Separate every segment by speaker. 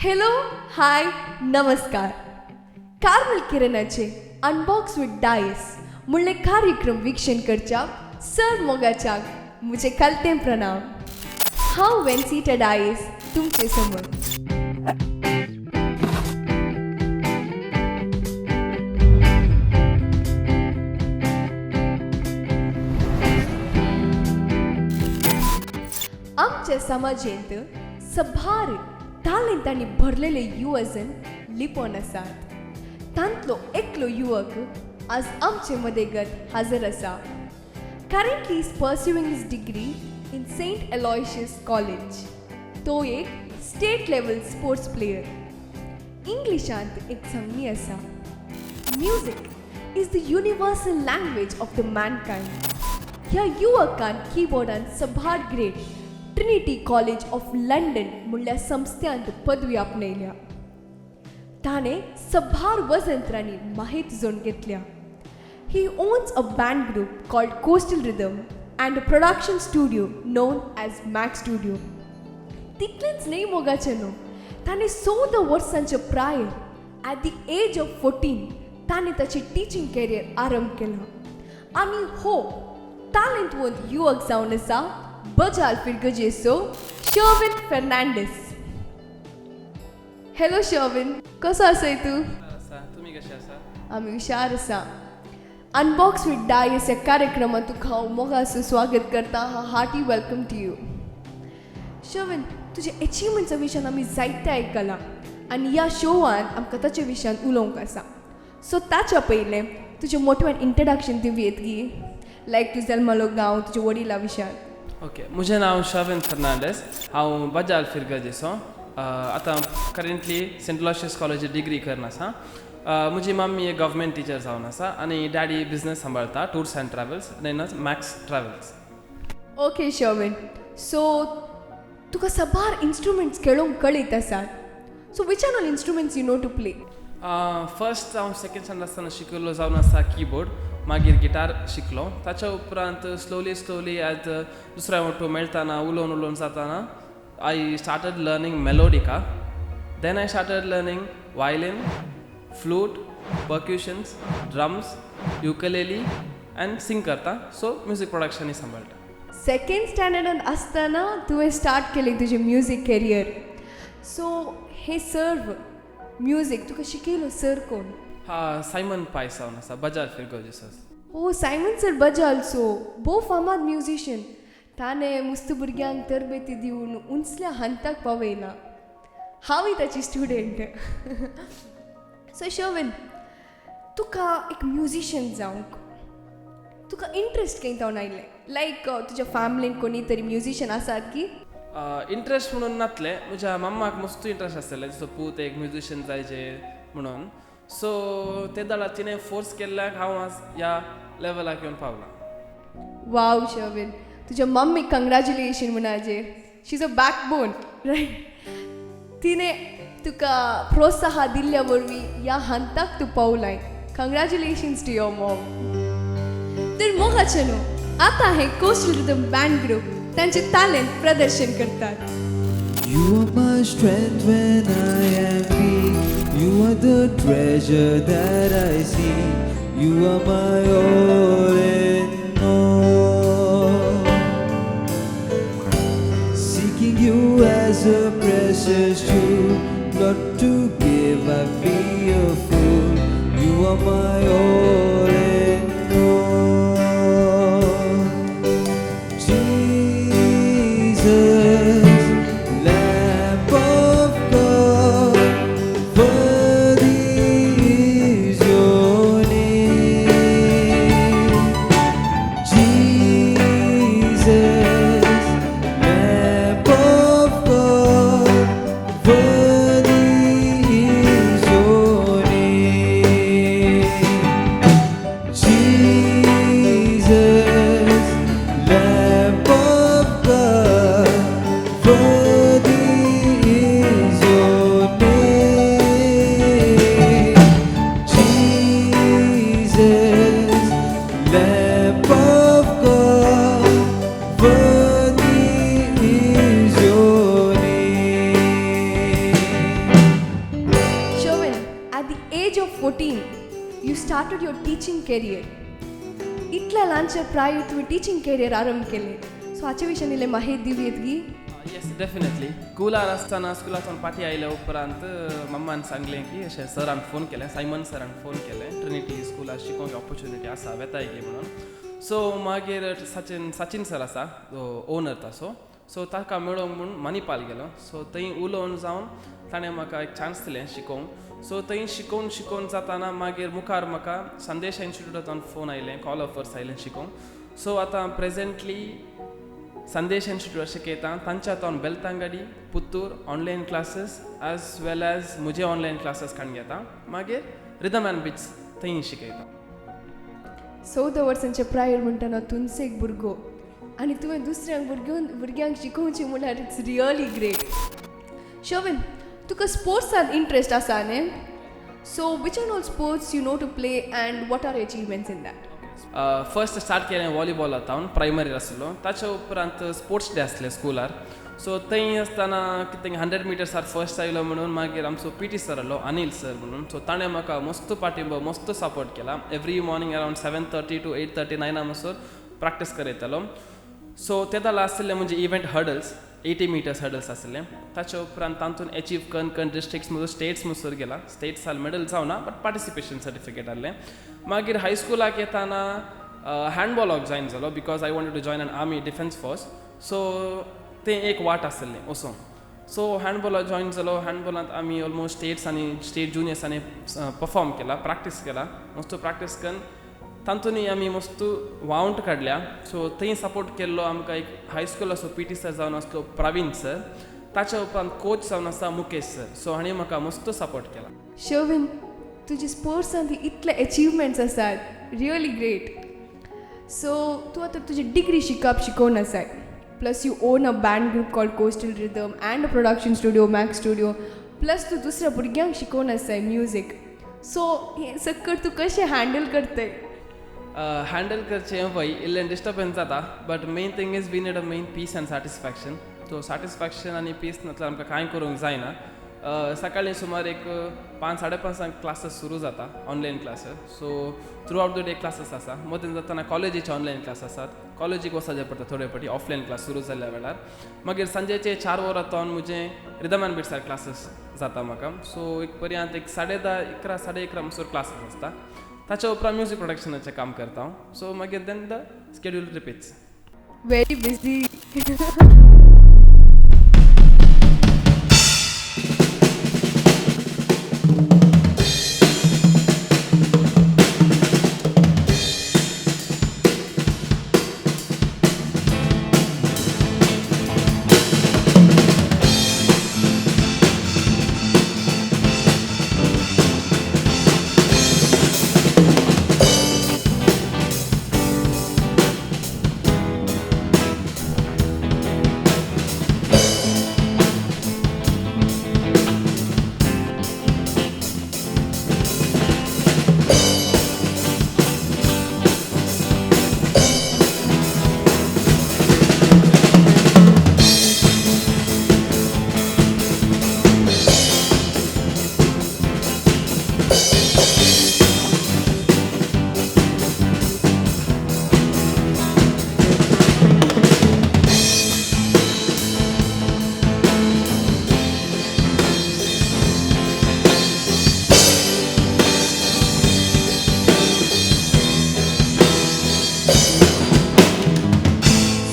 Speaker 1: Hello, हाय, नमस्कार. Carmel किरणाचे unbox with Dias म्हणले कार्यक्रम वीक्षण करच्या सर मोगाच्याक मुझे कलते प्रणाम. हांव वेन्सिटा डायस तुमचे समोर. आमच्या समाजेंत सभार तालेंतांनी भरलेले युवजन लिपोन आसात. तांतलो एकलो युवक आज आमचे मदेगत हाजर आसा. Currently is pursuing his degree in Saint Aloysius College. तो एक स्टेट लेवल स्पोर्ट्स प्लेयर. इंग्लिशांत एक सांगणी आसा, "Music is the universal language of the mankind." ह्या युवकान किबोर्डान सभार great Trinity college of London म्हणल्या संस्थ्यांत पदवी आपणयल्या. ताणें सभार वजंत्रांनी माहीत जोड घेतल्या. He owns a band group called Coastal Rhythm and a production studio known as Max Studio. तितलेंच न्हय मोगाचें न्हू, ताणें 14 वर्सांच्या प्रायेर, at the age of 14, ताणें ताचें टिचींग कॅरियर आरंभ केलां आनी हो तालेंतवंत युवक जावन आसा बजाल फिरगजेचो शर्विन फेर्नांडीस. हॅलो शर्विन, कसो आसाय तूं?
Speaker 2: आसा, तुमी कशे आसा?
Speaker 1: आमी हुशार आसा. अनबॉक्स विथ डायस ह्या कार्यक्रमात तुका हांव मोगासो स्वागत करता. Hearty welcome to you, Sherwin. तुजे एचिवमेंट्सा विशयान आमी जायते आयकलां आनी ह्या शोवान आमकां ताच्या विशयान उलोवंक आसा. सो ताच्या पयलें तुजें मोठ्यान इंट्रोडक्शन दिवयेत गी, लायक तूं जल्मलो गांव, तुज्या वडिला विशयान.
Speaker 2: ओके, म्हजें नांव शर्विन फर्नांडीस. हांव बजाल फिरगजेचो. आतां करंटली सेंट अलोशियस कॉलेज डिग्री करून आसा. म्हजी मम्मी एक गव्हर्मेंट टिचर जावन आसा आनी डॅडी बिजनस सांबाळटा, tours and travels, known as Max Travels.
Speaker 1: Okay Sherwin, so तुका सबार इन्स्ट्रुमेंट्स खेळोंक कळीत आसात. So which are all instruments you know to play?
Speaker 2: First हांव सेकंड स्टँडर्ड आसतना शिकिल्लो जावन आसा किबोर्ड, मागीर गिटार शिकलो. ताच्या उपरांत स्लोली स्लोली एज दुसऱ्या वटू मेळटाना, उलोवन उलोवन जाताना, I started learning melodica, then I started learning violin, flute, percussions, drums, ukulele and sing करता. सो म्युजीक प्रोडक्शनूय सांबाळटा.
Speaker 1: सेकंड स्टँडर्डान आसतना तुवें स्टार्ट केलें तुजें म्युजीक करियर. सो हे सर्व म्युजीक तुका शिकयलो सर कोण?
Speaker 2: हा, सायमन पायस जावन आसा, बजाल फिरगोजेसो.
Speaker 1: हो, सायमन सर बजालचो भोव फामाद म्युजिशियन. ताणें मुस्त भुरग्यांक तरबेती दिवन उंचल्या हंताक पावयला. हांवूय ताची स्टुडंट. सो शर्विन, तुका एक म्युजिशियन जावंक तुका इंट्रस्ट खंय थावन आयलें? लायक तुज्या फॅमिलीन कोणी तरी म्युजिशियन आसात की?
Speaker 2: इंट्रस्ट म्हणून नातलें. म्हज्या मम्माक मस्त इंट्रस्ट आसलें, जसो पूत एक म्युजिशियन जायचे म्हणून. सो ते दळा तिणें फोर्स केल्ल्याक हांव आज ह्या लेवलाक येवन पावलां.
Speaker 1: वाव शर्विन, तुज्या मम्मीक कंग्रेच्युलेशन म्हणाजे. She is a backbone, right? तिणें तुका प्रोत्साह दिल्ल्या वरवीं ह्या हंताक तूं पावलाय. Congratulations to your mom. तर मोगाचें न्हू, आतां हे कोस्टल रिदम बँड ग्रुप तांचे तालेंत प्रदर्शन करतात.
Speaker 3: You are my strength when I am weak. You are the treasure that I see. You are my all in all. Seeking you as a precious jewel, not to give, I'd be a fool. You are my all in all. Jesus, Lamb of God, worthy is your name. Jesus, Lamb of God, worthy is your name.
Speaker 1: age of 14 you started your teaching career. इतल्या ल्हानच्या प्राय तुवें teaching career आरंभ केलें. So हाचे विशीं इल्लें माहिती दिवयेत गी?
Speaker 2: येस, डेफिनेटली. स्कुलार आसतना, स्कुलाच्यान फाटीं आयल्या उपरांत मम्मान सांगलें की अशें सरान फोन केलें, सायमन सरान फोन केलें, ट्रिनिटी स्कुलार शिकोवंक ऑपॉर्च्युनिटी आसा, वेताय गे म्हणून. सो मागीर सचिन सर आसा, ओनर ताचो, सो ताका मेळोंक म्हूण मणिपाल गेलो. सो थंय उलोवन जावन ताणें म्हाका एक चान्स दिलें शिकोवंक. सो थंय शिकोवन शिकोवन जाताना मागीर मुखार म्हाका संदेश इन्स्टिट्यूटांतल्यान फोन आयलें, कॉल ऑफर्स आयलें शिकोवंक. सो आतां प्रेजेंटली संदेश इन्स्टिट्यूट शिकयता. तांच्या हांव Belthangady, Puttur online classes as well as म्हजे ऑनलायन क्लासीस काडून घेता. मागीर रिदम अँड बिट्स थंय शिकयता.
Speaker 1: 14 वर्सांचे प्रायर म्हणटना तुमचो एक भुरगो आनी तुवें दुसऱ्यांक भुरग्यांक शिकोवचें म्हणल्यार it's really great. Sherwin, तुका स्पोर्ट्सांत इंट्रस्ट आसा न्ही? So which and all sports you know to play and what are achievements in that?
Speaker 2: First start केलें वॉलीबॉलांत हांव प्रायमरीर आसलो. ताच्या उपरांत स्पोर्ट्स डे आसले स्कुलार. सो थंय आसतना कितें 100 मिटर्सार फर्स्ट आयलो म्हणून मागीर आमचो पी टी सर आसलो, अनील सर म्हणून. सो ताणें म्हाका मस्त पाठिंबो, मस्त सपोर्ट केला. Every morning around 7:30 to 8:30, 9 म्हणसर practice करयतालो. सो ते दाला आसलें म्हणजे event hurdles, 80 meters hurdles आसलें. ताच्या उपरांत तातूंत एचीव कन कन डिस्ट्रिक्ट्स म्हजो स्टेट्स म्हणसर गेला. स्टेट्स मेडल जावना, बट पार्टिसिपेशन सर्टिफिकेट आहलें. मागीर हायस्कुलाक येताना हँडबॉलाक जॉयन जालो because I wanted to join an army defence force. So तें एक वाट आसलें वचोंक. सो हँडबॉलाक जॉयन जालो. हँडबॉलांत आमी ऑलमोस्ट स्टेट्स आनी स्टेट जुनियर्सांनी परफॉर्म केला, प्रॅक्टीस केला. मस्त प्रॅक्टीस करून तातूंतय आमी मस्त वावंट काडल्या. सो थंय सपोर्ट केल्लो आमकां एक हायस्कुलाचो पी टी सर जावन आसलो प्रवीण सर. ताच्या उपरांत कोच जावन आसा मुकेश सर. सो हांणी म्हाका मस्त सपोर्ट केला.
Speaker 1: शर्विन, तुजे स्पोर्ट्सांत इतले अचिवमेंट्स आसात, रियली ग्रेट. सो तूं आतां तुजी डिग्री शिकप शिकोवन आसाय, plus you own a band group called Coastal Rhythm and a production studio, Max Studio, plus तूं दुसऱ्या भुरग्यांक शिकोवन आसाय म्युजीक. सो हें सगळें तूं कशें हँडल करतय?
Speaker 2: हँडल करचें वय इल्लें डिस्टर्बन्स जाता, but main thing is we need a main peace and satisfaction. So satisfaction आनी पीस नासल्यार आमकां कांय करूंक जायना. सकाळीं सुमार एक पांच साडे पांचांक क्लासीस सुरू जाता, online classes. So throughout the day classes आसा. मदीं जाताना कॉलेजीचे ऑनलायन क्लास आसात, कॉलेजीक वचपाचें पडटा थोडे फावटी ऑफलायन क्लास सुरू जाल्ल्या वेळार. मागीर सांजेचे 4 वरां तावन म्हजें रिदम अँड बिट्सार क्लासीस जाता म्हाका. सो एक पर्यंत एक 10:30, 11, 11:30 म्हणसर क्लासीस आसता. ताच्या उपरांत म्युजीक प्रोडक्शनाचें काम करता हांव. सो मागीर then the schedule repeats.
Speaker 1: Very busy.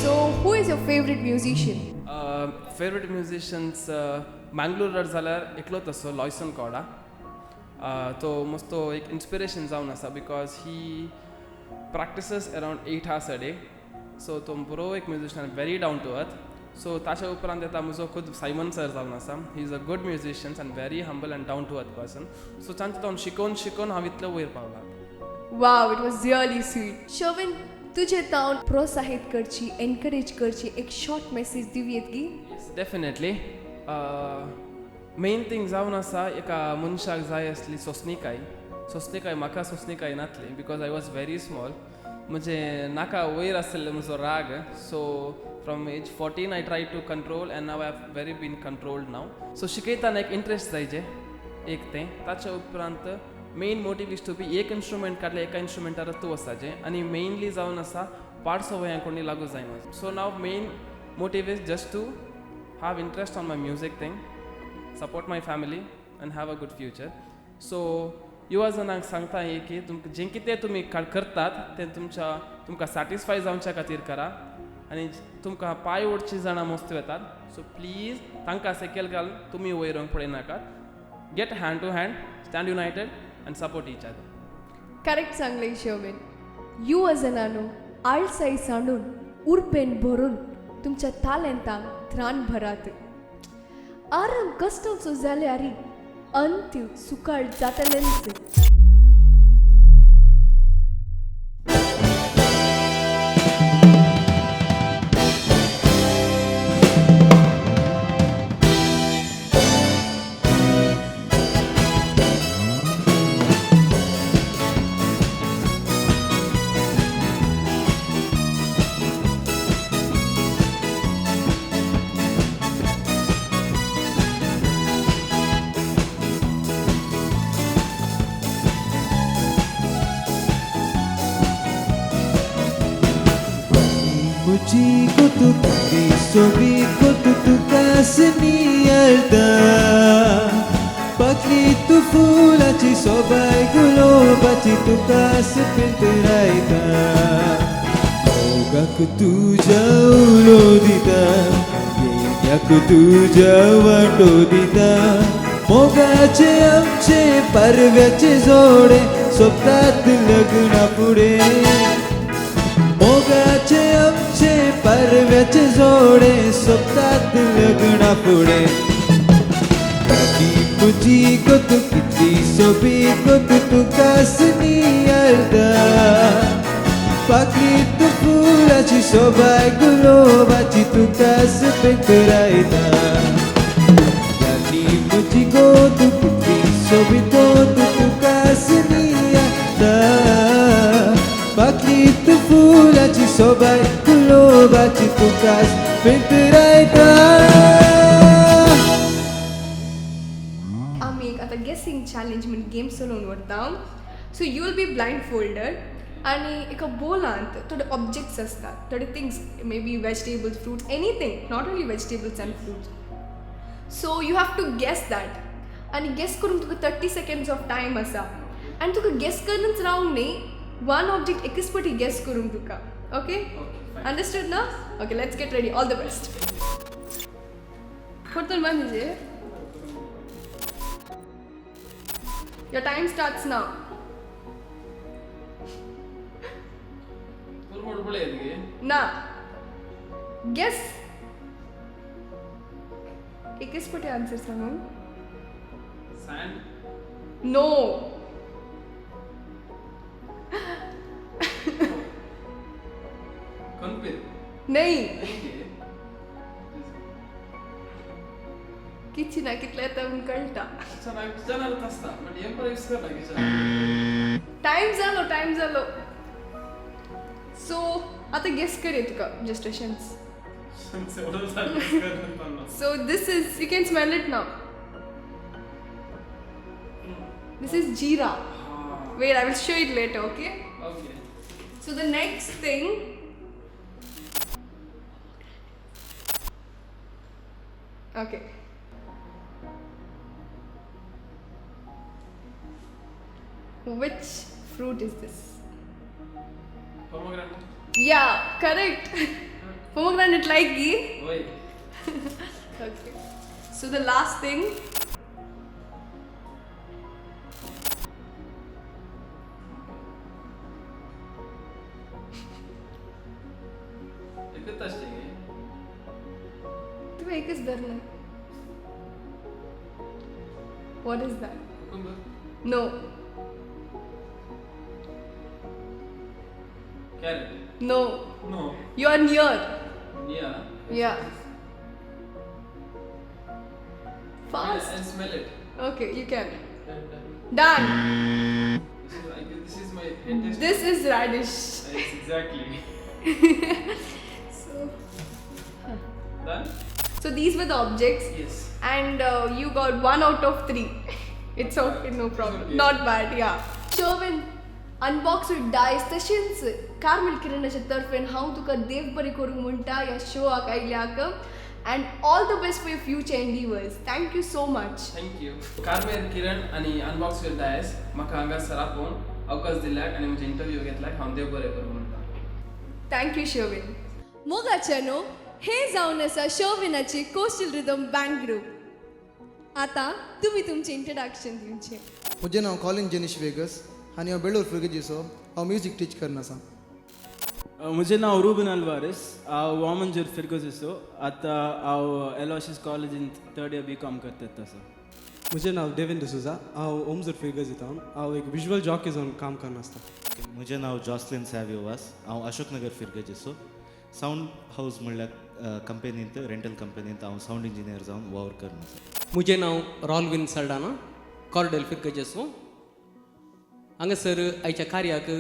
Speaker 1: So who is your favourite musician?
Speaker 2: Favourite musicians मँगलोरार जाल्यार एकलोच आसो, लॉयसन कोडा. तो मस्तो एक इन्स्पिरेशन जावन आसा because he practices around 8 hours a day. So तो बरो एक musician, very down to earth. So ताच्या उपरांत येता म्हजो खुद सायमन सर जावन आसा. He is a good musicians and very humble and down to earth person. So तांचे तावन शिकोवन शिकोवन हांव इतलो वयर पावला.
Speaker 1: Wow, it was really sweet. Sherwin, तुजे तावन प्रोत्साहित करची, एनकरेज करची एक शॉर्ट मेसेज दिवयेत गी?
Speaker 2: डेफिनेटली. मेन थिंग जावन आसा, एका मनशाक जाय आसली सोंसणीकाय. सोंसणीकाय म्हाका सोंसणीकाय नासली because I was very small. म्हणजे नाका वयर आसलें म्हजो राग. So from age 14 I try to control and now I have very been controlled now. So शिकयतना एक इंट्रस्ट जायजे एक तें. ताच्या उपरांत Main motive is to be एक इन्स्ट्रुमेंट काडलें एका इन्स्ट्रुमेंटार तूं वचपाचें आनी मेनली जावन आसा पार्ट्स वयां कोणी लागू जायना. So now main motive is just to have interest on my music thing, support my family and have a good future. So युवा जणांक सांगता हे की तुमकां जें कितें तुमी करतात तें तुमच्या तुमकां सॅटिस्फाय जावच्या खातीर करा आनी तुमकां पांय ओडची जाणां मस्त येतात. सो प्लीज तांकां सकयल घालून तुमी वयर वचूंक पळयनाकात. Get hand to hand, stand united and support each other.
Speaker 1: Correct सांगलें शोबेन. युवा जणांनो आळसाय सांडून उर्बेन भरून तुमच्या तालेंतांक त्राण भरात. आराम कश्टांचो जाल्यार अंत्य सुकाळ जातलेंच.
Speaker 3: पाकली तू फुलाची सोबाय गुलोबाची तुका पिंतरायता मोगाक तुज्या उलो दिता येण्याक तुज्या वाटो दिता मोगाचे आमचे पारव्याचे जोडे सोबतात लग्ना फुडें मोगाचे आमचे पारव्याचे जोडे सोबतात लग्ना फुडें तुजी गो तूं कितली सोबीत गो तूं तुका नियाळटा पाकली तूं फुलाची सोबाय गुलोबाची तुका पेंतरायता राणी म्हजी गो तूं कितली सोबीत गो तूं तुका नियाळटा पाकली तूं फुलाची सोबाय गुलोबाची तुका पेंतरायता.
Speaker 1: आतां गेसींग चॅलेंज म्हण गेम चलोवन व्हरता. So you will be blindfolded आनी एका बोलांत थोडे ऑब्जेक्ट्स आसतात, थोडे things, may be vegetables, fruits, anything, not only vegetables and fruits. So you have to guess that आनी गेस करूंक तुका 30 सेकेंड्स ऑफ टायम आसा आनी तुका गेस करूनच रावंक न्ही, वन ऑब्जेक्ट एकच फावटी गेस करूंक तुका. ओके, अंडरस्टूड ना? Okay, let's get ready. All the best. परतून बांदिजे. Your time starts now. ना गेस एकच पटे आन्सर सांगू.
Speaker 2: Sand.
Speaker 1: No. नाही किचना कितले येता म्हूण कळटा. टायम जालो, टायम जालो. सो आतां गेस कर तुका जस्ट अशेंच. So this is, you can smell it now. This is jeera. Wait, I will show it later, okay?
Speaker 2: Okay.
Speaker 1: So the next thing, okay. Which fruit is this?
Speaker 2: Pomegranate.
Speaker 1: Yeah, correct. Pomegranate like ghee?
Speaker 2: Oi.
Speaker 1: Okay. So the last thing. तू एकच धरलं. What is that?
Speaker 2: Cucumber.
Speaker 1: No.
Speaker 2: Carrot.
Speaker 1: No.
Speaker 2: No.
Speaker 1: You are near.
Speaker 2: Near?
Speaker 1: Yeah. Fast.
Speaker 2: And smell it.
Speaker 1: Okay, you can. Done.
Speaker 2: This is my taste.
Speaker 1: This is radish.
Speaker 2: Yes, exactly.
Speaker 1: So.
Speaker 2: Done?
Speaker 1: So these were the objects.
Speaker 2: Yes.
Speaker 1: And you got 1 out of 3. It's okay, no problem. Not bad, yeah. Sherwin, Unbox with Dice तशेंच Carmel किरणाच्या तर्फेन हांव तुका देव बरें करूंक म्हणटा ह्या शोआक आयल्याक, and all the best for your future endeavours. Thank you so much.
Speaker 2: Thank you Carmel Kiran आनी unbox with Dias म्हाका हांगासर आपोवन अवकाश दिल्याक आनी म्हजे इंटरव्यू घेतल्याक हांव देव बरें करूं म्हणटा.
Speaker 1: Thank you Sherwin. मोगाच्यानो, हे जावन आसा शर्विनाची कोस्टल रिदम बँड ग्रूप. आतां तुमी तुमचें इंट्रोडक्शन दिवचें.
Speaker 4: म्हजें नांव कॉलिन जेनिश वेगस आनी हांव बेळूर फिर्गजीचो. हांव म्युजीक टीच करना आसा.
Speaker 5: म्हजें नांव रुबन अल्वारीस. हांव वामनजूर फिर्गजीचो. आतां हांव एलोशियस कॉलेजींत थर्ड इयर बी कॉम करता तसो.
Speaker 6: म्हजें नांव देवेन डिसोजा. हांव ओमजूर फिर्गजींत. हांव एक विज्युअल जॉकी जावन काम करना आसता.
Speaker 7: म्हजें नांव जॉसलिन सॅव्यो वास. हांव अशोकनगर फिर्गजेचो. सावंड हावज म्हणल्यार कंपनींत, रेंटल कंपनींत हांव सावंड इंजिनियर जावन वावर करना आसा.
Speaker 8: म्हजें नांव रॉलविन सल्डाना, कॉर्डेल फिर्गजेचो. हांगासर आयच्या कार्याक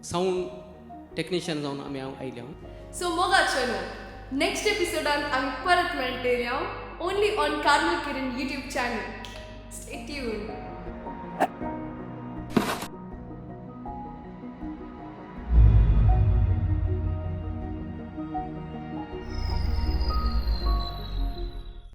Speaker 8: सावंड टॅक्निशियन जावन आमी हांव आयल्या.
Speaker 1: सो मोगाच्यानो, नेक्स्ट एपिसोडान आमी परत मेळटले only on Carmel Kiran YouTube channel. Stay tuned.